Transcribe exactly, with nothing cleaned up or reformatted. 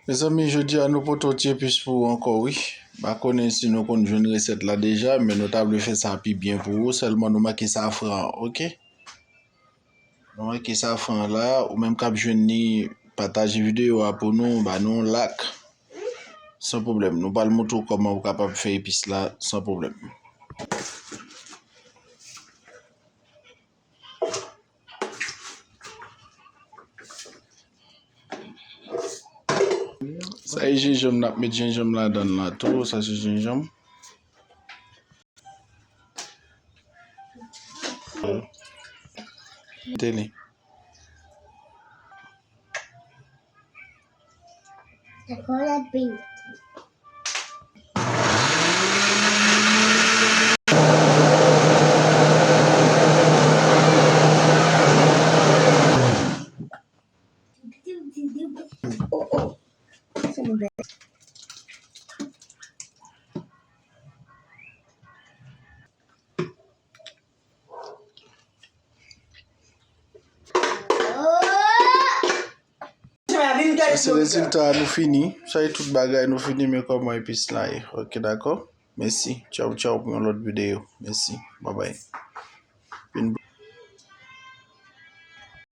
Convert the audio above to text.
Mezanmi, jodi a nou pote yon ti epis pou ou ankò, wi. M pa konnen si nou konn jwenn resèt la deja, men nou ta vle fè sa pi byen pou ou, sèlman nou manke safran an, oke? Nou manke safran an la, ou menm k ap jwenn li, pataje videyo a pou nou, ba nou yon like. San pwoblèm, nou pral montre w kòman ou kapab fè epis la san pwoblèm. Sa e jenjanm, n ap met jenjanm ladan l la tou, sa se jenjanm. Tele. Sa se rezilta a, nou fini. Sa e tout bagay, nou fini, men kòman epis la ye. Oke, dakò? Mèsi. Tchaw, tchaw pou yon lòt videyo. Mèsi. Babay. Vin